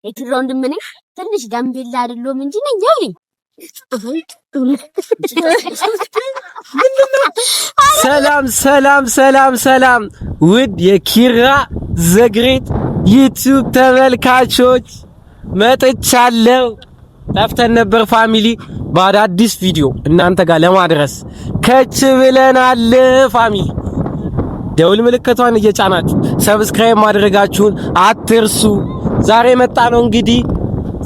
የኪራ ወንድም ነኝ። ትንሽ ጋምቤላ አይደለሁም እንጂ ነኝ፣ ያው ነኝ። ሰላም ሰላም ሰላም ሰላም! ውድ የኪራ the Great YouTube ተመልካቾች መጥቻለሁ። ጠፍተን ነበር family፣ በአዳዲስ ቪዲዮ እናንተ ጋር ለማድረስ ከች ብለናል። Family፣ ደውል ምልክቷን እየጫናችሁ subscribe ማድረጋችሁን አትርሱ። ዛሬ መጣ ነው እንግዲህ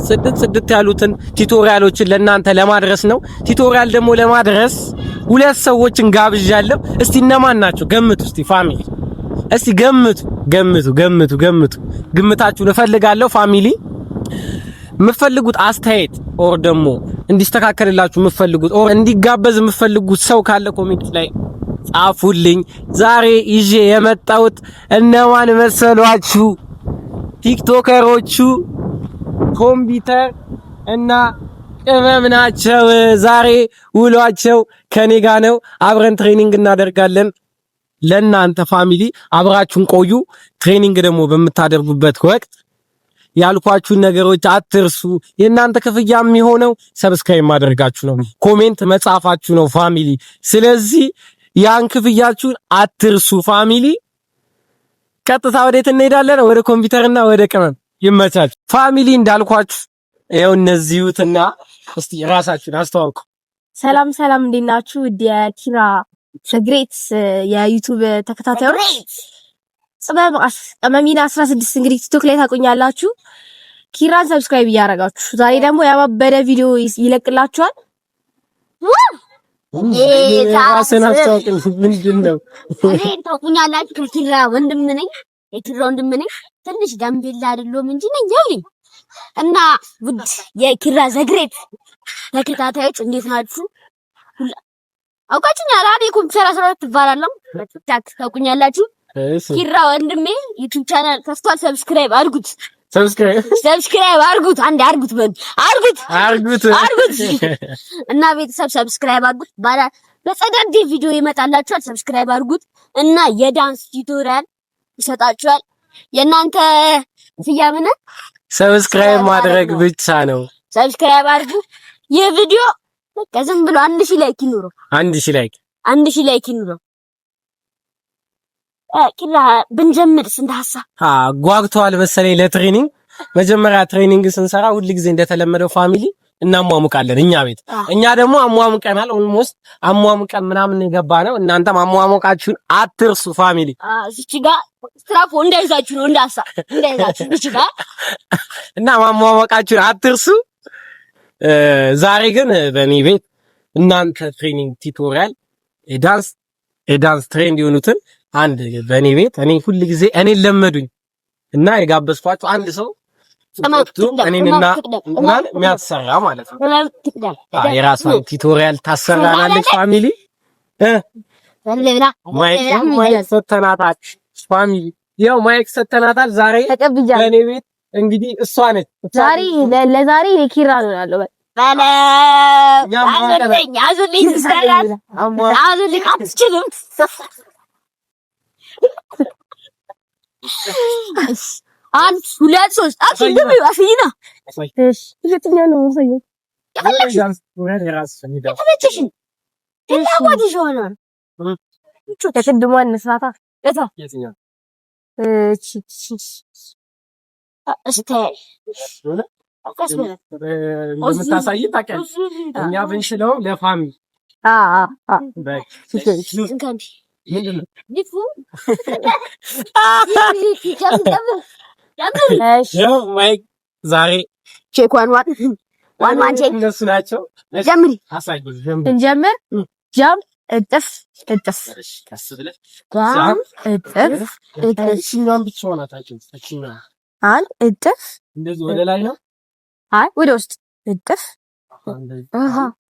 ጽድት ጽድት ያሉትን tutorial ኦችን ለእናንተ ለማድረስ ነው። Tutorial ደግሞ ለማድረስ ሁለት ሰዎችን ጋብዣለሁ። እስቲ እነማን ናቸው ገምቱ። እስቲ family፣ እስቲ ገምቱ፣ ገምቱ፣ ገምቱ፣ ገምቱ። ግምታችሁን እፈልጋለሁ family። የምትፈልጉት አስተያየት or ደግሞ እንዲስተካከልላችሁ የምትፈልጉት or እንዲጋበዝ የምትፈልጉት ሰው ካለ comment ላይ ጻፉልኝ። ዛሬ ይዤ የመጣሁት እነማን መሰሏችሁ? TikToker ኦቹ ኮምፒውተር እና ቅመም ናቸው። ዛሬ ውሏቸው ከኔ ጋር ነው። አብረን training እናደርጋለን። ለእናንተ family አብራችሁን ቆዩ። Training ደግሞ በምታደርጉበት ወቅት ያልኳችሁን ነገሮች አትርሱ። የእናንተ ክፍያ የሚሆነው subscribe ማድረጋችሁ ነው፣ comment መጻፋችሁ ነው family። ስለዚህ ያን ክፍያችሁን አትርሱ family። ቀጥታ ወዴት እንሄዳለን? ወደ ኮምፒውተርና ወደ ቅመም። ይመቻችሁ family። እንዳልኳችሁ ይኸው እነዚሁትና እስቲ ራሳችሁን አስተዋውቁ። ሰላም ሰላም፣ እንዴት ናችሁ? ውድ የኪራ the Great የ YouTube ተከታታዮች፣ ጥበብ ቀመሚና 16 እንግዲህ TikTok ላይ ታቆኛላችሁ። ኪራን subscribe እያደረጋችሁ ዛሬ ደግሞ ያባበደ ቪዲዮ ይለቅላችኋል። ራስን አስተዋውቅ። ምንድን ነው? እኔ ታውቁኛላችሁ፣ ከኪራ ወንድም ነኝ። የኪራ ወንድም ነኝ። ትንሽ ጋምቤላ አይደለሁም እንጂ ነኝ፣ ያው ነኝ። እና ውድ የኪራ the Great ተከታታዮች እንዴት ናችሁ? አውቃችሁኛል አይደል? ኮምፒውተር 12 እባላለሁ። በ TikTok ታውቁኛላችሁ። ኪራ ወንድሜ YouTube channel ከፍቷል። Subscribe አድርጉት። Subscribe Subscribe አድርጉት። አንድ አድርጉት፣ በል አድርጉት፣ አድርጉት፣ አድርጉት እና ቤተሰብ subscribe አድርጉት። ባላ በጸዳዴ ቪዲዮ ይመጣላችኋል። Subscribe አድርጉት እና የዳንስ tutorial ይሰጣችኋል። የእናንተ ክፍያ ምን? Subscribe ማድረግ ብቻ ነው። Subscribe አድርጉ። ይህ ቪዲዮ በቃ ዝም ብሎ 1000 like ይኑረው። 1000 like። 1000 like ይኑረው። ኪራ፣ ብንጀምር ስንት ሀሳብ ጓግተዋል መሰለኝ ለ training። መጀመሪያ training ስንሰራ ሁል ጊዜ እንደተለመደው family እናሟሙቃለን እኛ ቤት። እኛ ደግሞ አሟሙቀናል። Almost አሟሙቀን ምናምን የገባ ነው። እናንተም አሟሙቃችሁን አትርሱ family። እዚች ጋር ስትራፖ እንዳይዛችሁ ነው፣ እንዳሳ እንዳይዛችሁ እዚች ጋር። እና ማሟሟቃችሁን አትርሱ። ዛሬ ግን በእኔ ቤት እናንተ training tutorial የዳንስ trend የሆኑትን አንድ በእኔ ቤት እኔ ሁል ጊዜ እኔን ለመዱኝ እና የጋበዝኳቸው አንድ ሰው እኔንና እናን የሚያሰራ ማለት ነው። የራሷን tutorial ታሰራናለች። Family፣ mic ሰተናታል። Family፣ ያው mic ሰተናታል። ዛሬ በእኔ ቤት እንግዲህ እሷ ነች። ዛሬ ለዛሬ የኪራ ነው ያለው። አዙልኝ፣ አዙልኝ፣ አዙልኝ፣ አትችልም። አንድ፣ ሁለት፣ ሶስት፣ action! ግቢ፣ አሳይና። የትኛው ነው የማሳየው? የፈለግሽን ፍላጎትሽ ሆነ። ከቅድሟ እንስራታ። እስቲ እንደምታሳይ ታውቂያለሽ። እኛ ብንችለውም ለ family ምንድን ነው? ያው mic ዛሬ Check one one one one check። እነሱ ናቸው። ጀምሪ። አሳይ። እንጀምር። Jump፣ እጥፍ እጥፍ። ቀስ ብለሽ። Jump፣ እጥፍ እጥፍ። እችኛዋን ብቻ ሆናታችን እችኛዋ። አንድ እጥፍ። እንደዚህ ወደ ላይ ነው። አይ፣ ወደ ውስጥ እጥፍ፣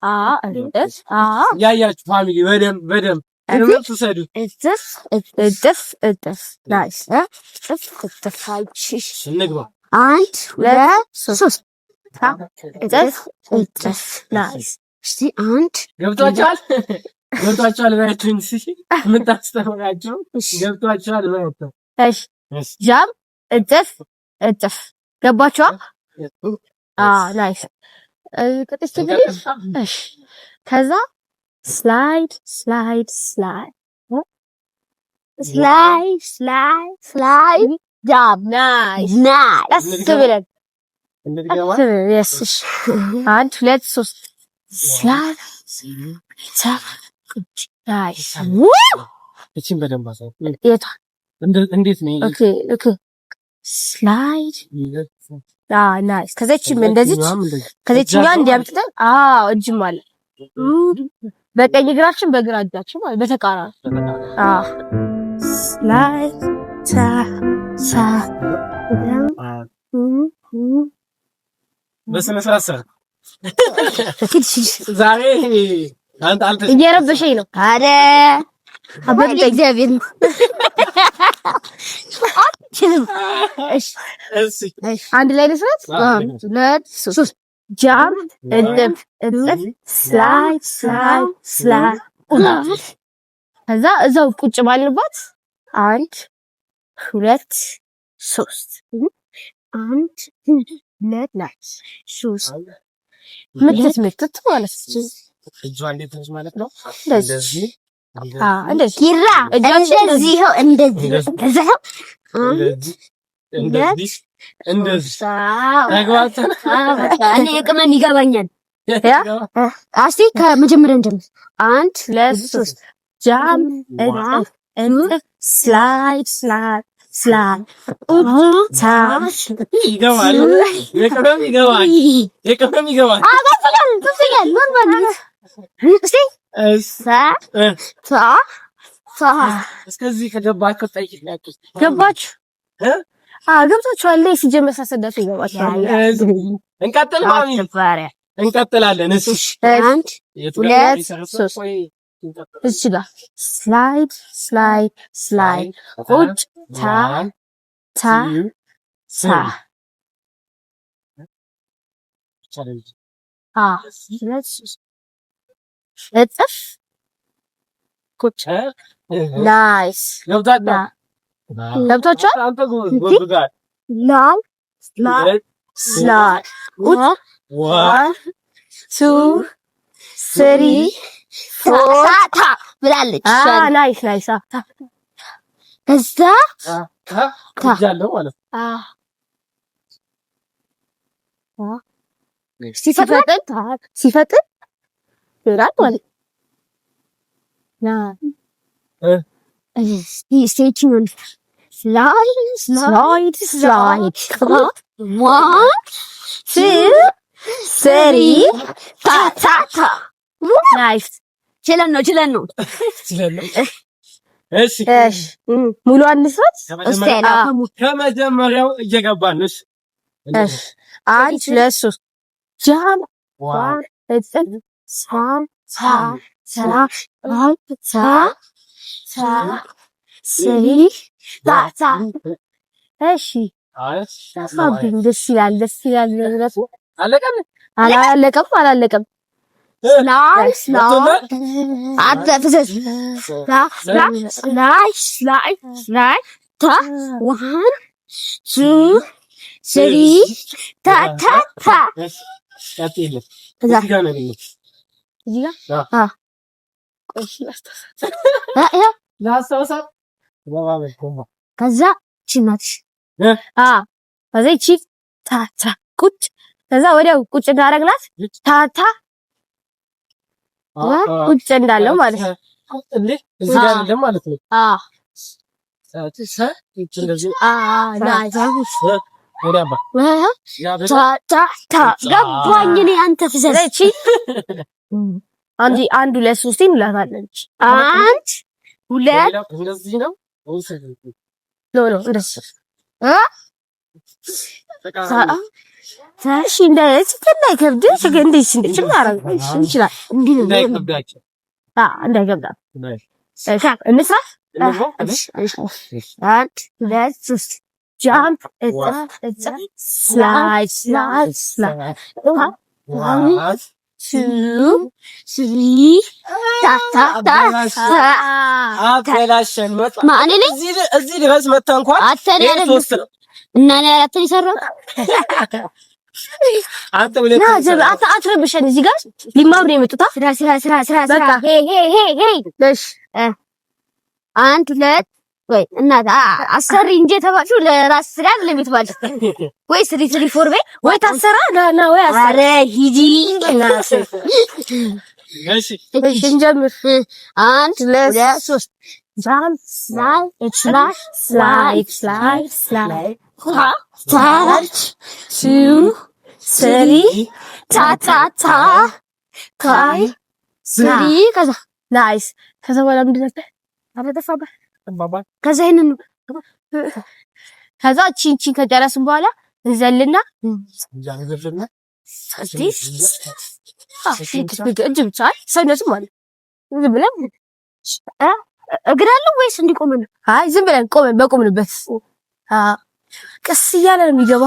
አ እጥፍ፣ አ። ያያችሁ family፣ በደንብ በደንብ ትምህርት ውሰዱ። እጥፍ እጥፍ እጥፍ፣ nice፣ እጥፍ እጥፍ። እንግባ። አንድ፣ ሁለት፣ ሶስት፣ እጥፍ እጥፍ፣ nice። እስቲ አንድ ገብቷችኋል? ገብቷችኋል? በያቸው እንጂ የምታስተምራቸው ገብቷችኋል? በያቸው። እሺ፣ jump፣ እጥፍ እጥፍ፣ ገባችኋ? Nice። ቅጥስ እሺ። ከዛ slide slide slide Slide slide slide jump። Nice። Nice። ቀስ ብለን ቀስ። አንድ ሁለት ሶስት slide። Nice። እቺን በደንብ አሳይ። የቷ? እንዴት ነው? Okay, slide። Nice። ከዚችም እንደዚች ከዚችኛዋ እንዲያምጥተን አዎ፣ እጅም አለ በቀኝ እግራችን በግራ እጃችን ማለት በተቃራኒ። አዎ፣ slide ታ ታ። በስነ ስርዓት ስራ ዛሬ አንተ አንተ እየረበሸኝ ነው። አረ አባት እግዚአብሔር አትችልም። እሺ አንድ ላይ ልስራት። ሁለት ሶስት jump እጥፍ እጥፍ slide slide slide። ከዛ እዛው ቁጭ ባልንባት አንድ ሁለት ሶስት። አንድ ሁለት ሶስት። ምትት ምትት ማለት ነው። እጇ እንዴት ነች ማለት ነው? እንደዚህ እንደዚህ ኪራ እንደዚህ ይኸው እንደዚህ ከዛ ይኸው እንደዚህ እንደዚህ። እኔ የቅመም ይገባኛል። እስቲ ከመጀመሪያ እንጀምር። አንድ ሁለት ሶስት jump እጥፍ እጥፍ slide slide slide ታ። ይገባል። የቅመም ይገባል። የቅመም ይገባል። ገብቶኛል። እስቲ ሳ ታ ታ። እስከዚህ ከገባችሁ ጠይቅ። ገባችሁ? አዎ ገብታችኋል። ሲጀመር ሳሰዳችሁ ይገባችኋል። እንቀጥል ማሚ፣ እንቀጥላለን። እሺ። አንድ ሁለት ሶስት እዚህ ጋር slide slide slide ቁጭ ታ ታ ታ። ሁለት ሶስት እጥፍ ቁጭ። Nice። ገብቷችኋል? Slide ቁጭ one two three four ታ ብላለች። Nice, nice። ከዛ ማለት ሲፈጥን ሲፈጥን ይሆናል ማለት ነው። Slide slide slide One two three ታ ታ ታ። Nice። ችለን ነው ችለን ነው። እሺ። እሺ ሙሉ አንስራት። ከመጀመሪያው እየገባን። እሺ። እሺ አንድ ሁለት ሶስት jump one እጥፍ ሳ ሳ ሳ ሳ ሳ three ታ ታ። እሺ ጠፋብኝ። ደስ ይላል፣ ደስ ይላል። አላለቀም፣ አላለቀም። Slide slide አንተ ፍሰስ slide slide slide ታ one two three ታ ታ ታ። እዚህ ጋር ከዛ እቺ ናትሽ። ከዛ ይቺ ታ ታ ቁጭ ከዛ ወዲያው ቁጭ እንዳደረግናት ታ ታ ቁጭ እንዳለው ማለት ነው። እዚህ ጋር አይደለም ማለት ነው። አዎ። ገባኝ እኔ አንተ ፍዘዝ። እቺ አንድ አንድ ሁለት ሶስት እንላታለን። አንድ ሁለት እንደዚህ ነው። No, no እንደዚህ እሺ፣ እንዳይከብድሽ እንደዚህ እንደዚህ ማድረግ ይችላል። እንዳይከብዳቸው። አዎ እንዳይከብዳት። እሺ እንስራ። አንድ ሁለት ሶስት Jump እጥፍ እጥፍ slide slide slide one two three ታ ታ ታ። አበላሸን። ማን ነኝ? እዚህ ድረስ መታ እንኳን አተን ያለ ሶስት ነው እና እኔ አራትን የሰራው። አትረብሸን። እዚህ ጋር ሊማሩ ነው የመጡት። ስራ ስራ ስራ ስራ ስራ። ሄይ ሄይ ሄይ ሄይ። እሺ አንድ ሁለት ወይ እናት አሰሪ እንጂ የተባልሽው ለራስ ስራ አይደለም የተባልሽው። ወይ three three four በይ ወይ ታሰራ ና ና ወይ አሰራ። ኧረ ሂጂ። እሺ እሺ እንጀምር። አንድ ሁለት ሶስት jump slide slide slide slide slide two three ታ ታ ታ ታይ three ከዛ nice። ከዛ በኋላ ምንድን ነበር? ኧረ ጠፋብህ። ከዛ ይሄንን ከዛ ቺን ቺን ከጨረስን በኋላ እንዘልና እጅ ብቻ ሰውነትም አለ። ዝም ብለን እግር አለው ወይስ እንዲቆም ነው? አይ ዝም ብለን ቆመን በቆምንበት ቀስ እያለ ነው የሚገባ።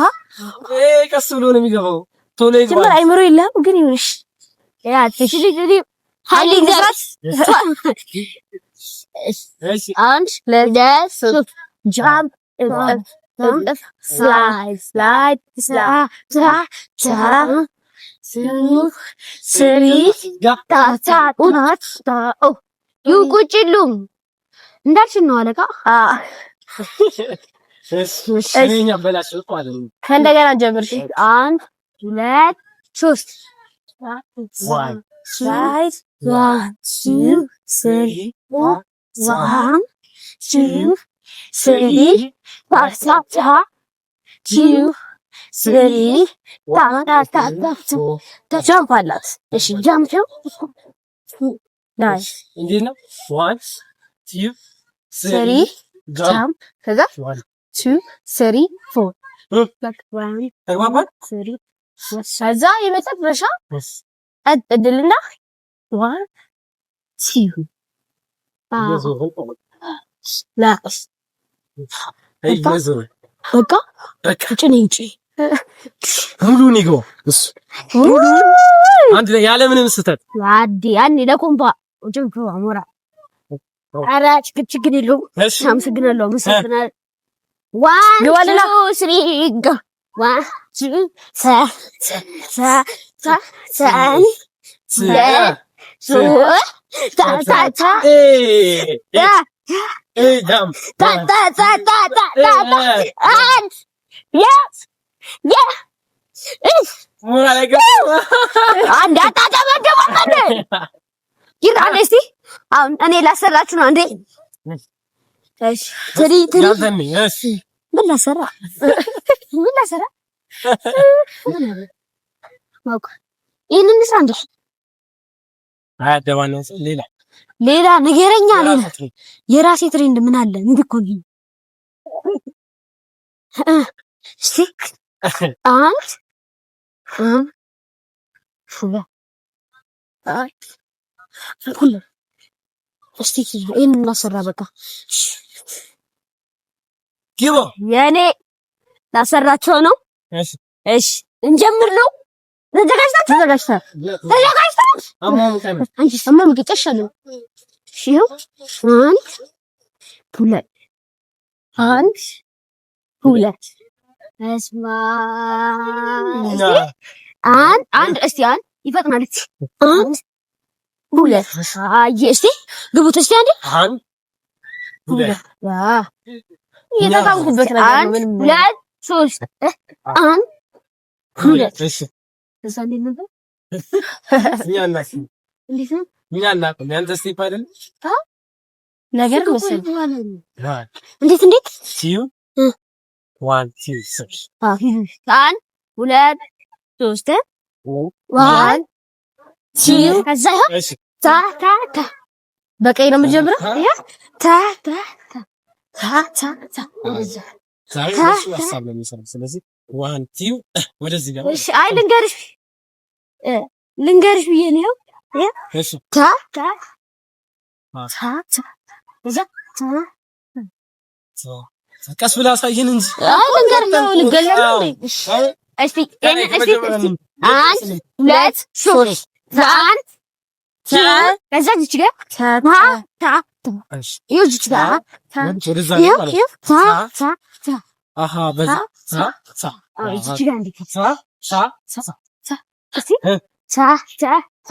ቀስ ብሎ ነው የሚገባው። ቶሎ ይግባ። ጅምር አይምሮ የለህም ግን ይሁንሽ። አንድ ሁለት ሶስት jump slide slide slide two three ታ ቁጭ የለውም እንዳልሽን ነው አለቃ። ከእንደገና ጀምር። አንድ ሁለት ሶስት slide one two three one two three two three jump አላት። እሺ jump ነው። nice እንዴት ነው? one two three jump ከዛ two three four ተግባባን። ከዛ የመጨረሻ ቀጥ እድልና one two nice በቃ በቃ ጭኔ እንጂ ሙሉን ይግባ እሱ አንድ ላይ ያለ ምንም ስህተት አዲ ያኔ ለኮምፓ ጭንፍ አሞራ ኧረ ችግር ችግር የለውም። አመሰግናለሁ አመሰግናለሁ። one two three go one two ሰ ሰ ሰ ሰ ታ ታ ታ ታ ታ ታ ታ ታ ታ አንድ የ የ አንድ አታጨበጭቡም እንዴ? ይራ እስቲ አሁን እኔ ላሰራችሁ ነው። አንዴ እሺ፣ three three ምን ላሰራ ምን ላሰራ ይህንን እንስራ እንዴ? ሌላ ሌላ ንገረኛ። ሌላ የራሴ trend ምን አለ? እንዲህ እኮ ነው። እስቲ አንድ ሁለት እስቲ ይሄን እናሰራ። በቃ የኔ ላሰራቸው ነው። እሺ እንጀምር ነው። ተዘጋጅታችሁ? ተዘጋጅታችሁ? አንድ ሁለት አንድ ሁለት እስማ አንድ አንድ እስቲ አንድ ይፈጥናል። እስቲ አንድ ሁለት አይ እስቲ ግቡት እስቲ አንድ አንድ ሁለት እየተካንኩበት ነገር አንድ ሁለት ሶስት አንድ ሁለት። እሺ እዛ እንዴት ነበር? እኛ አናውቅም። እንዴት ነው? እኛ አናውቅም። ያንተ step አይደለም ነገር መሰለኝ። እንዴት እንዴት? two one two three አንድ ሁለት ሶስት one two ከዛ ይኸው ታ ታ ታ በቀኝ ነው የምንጀምረው። ታ ታ ታ ታ ታ ዛሬ በሱ ሀሳብ ነው የሚሰራው። ስለዚህ one two ወደዚህ ጋር እሺ። አይ ልንገርሽ ልንገርሽ ብዬ ነው። እሺ ታ ታ ታ ታ እዛ ታ ቀስ ብለህ አሳየን እንጂ። አይ ልንገርሽ ነው ልገለል ነው። እስቲ እስቲ እስቲ አንድ ሁለት ሶስት አንድ ከዛ እዚች ጋር ታ ታ ይኸው እዚች ጋር ታ ታ ታ ሳ እዚች ጋር እንዴት ሳ ሳ ሳ እስቲ ሳ ሳ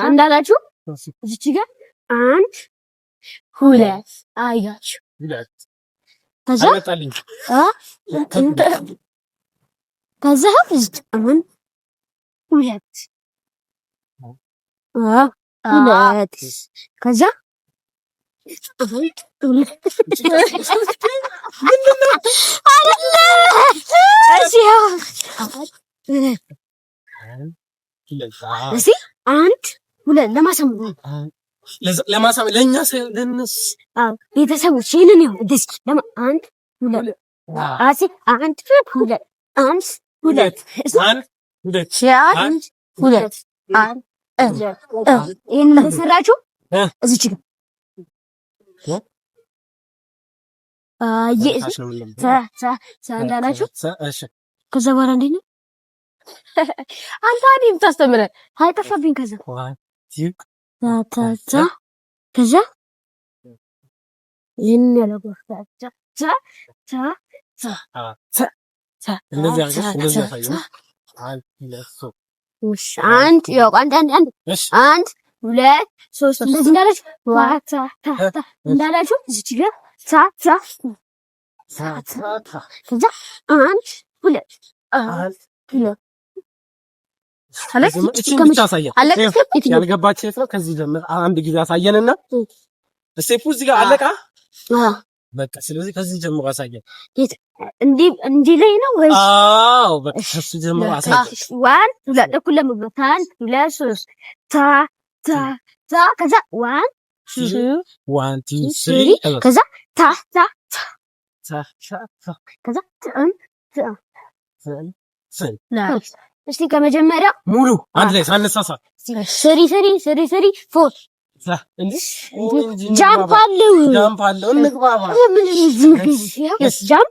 እንዳላችሁ እዚች ጋር አንድ ሁለት አያችሁ። ከዛ ከዛ እዚች አንድ ሁለት ሁለት ከዛ አንድ ሁለት ለማሳመን ለማሳመን ለእኛ ለእነሱ ቤተሰቦች ይህንን ይሁን አንድ ሁለት አንድ ሁለት አንድ ሁለት አንድ ሁለት ይህንን እንደሰራችሁ እዚች ጋር እንዳላችሁ ከዛ በኋላ እንዴት ነው አንተ እኔ የምታስተምረን? አይጠፋብኝ። ከዛ ከዛ ይህን አንድ አንድ ሁለት ሶስት እንደዚህ እንዳላችሁ እንዳላችሁ እዚች ጋር ሳ ሳ ከዛ አንድ ሁለት ያልገባች የት ነው? ከዚህ ጀምር አንድ ጊዜ አሳየንና step ኡ እዚህ ጋር አለቃ በቃ። ስለዚህ ከዚህ ጀምሮ አሳየን። እንዲህ እንዲህ ላይ ነው ወይ? አዎ በቃ ከሱ ጀምሮ አሳየን። one ሁለት እኩል ለመግባት አንድ ሁለት ሶስት ታ ታ ታ ከዛ one two one two three ከዛ ታ ታ ታ ከዛ ትን ትን እስቲ ከመጀመሪያው ሙሉ አንድ ላይ ሳነሳሳ three three three three four jump አለው jump አለው። እንግባባ jump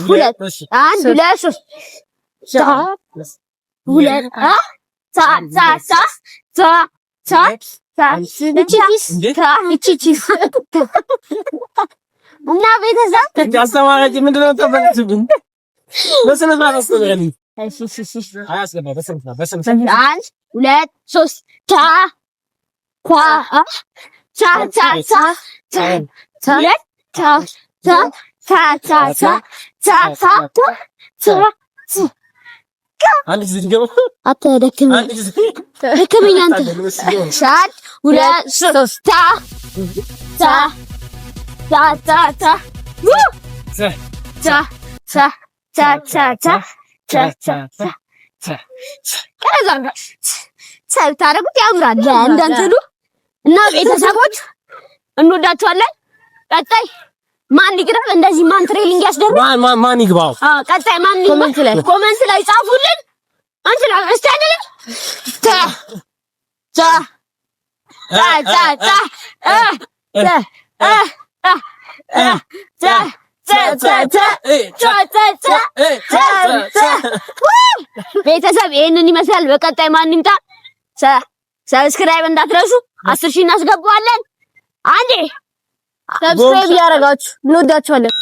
ሁለት አንድ ሁለት ሶስት ሁለት ታ ታ ታ ታ ታ ታ እና ቤተሰብ አስተማሪያችን ምንድን ነው ተበለችብን። በስነ ስርዓት አስተምረን። አንድ ሁለት ሶስት ታ ኳ ታ ታ ታ ታ ሁለት ታ ታ ታ ታ ታ ታ ታ ታ አንድ ጊዜ ድገመው። አንተ ደከመኝ ደከመኝ። አንተ አንድ ሁለት ሶስት ታ ታ ታ ታ ታ ታ ታ ታ ታ ታ ታ ታ ታ ብታደርጉት ያምራል። እንዳንትሉ እና ቤተሰቦች እንወዳችኋለን። ቀጣይ ማን ይቅረብ? እንደዚህ ማን training ያስደርግ? ማን ማን ማን ይግባው? አዎ ቀጣይ ማን ይግባ? comment ላይ ጻፉልን። አንቺ እስቲ አንድ ላይ ታ ታ ታ ታ ታ ታ ታ ታ ታ ቤተሰብ ይሄንን ይመስላል። በቀጣይ ማን ይምጣ? subscribe እንዳትረሱ። 10,000 እናስገባዋለን። አንዴ subscribe እያደረጋችሁ እንወዳችኋለን።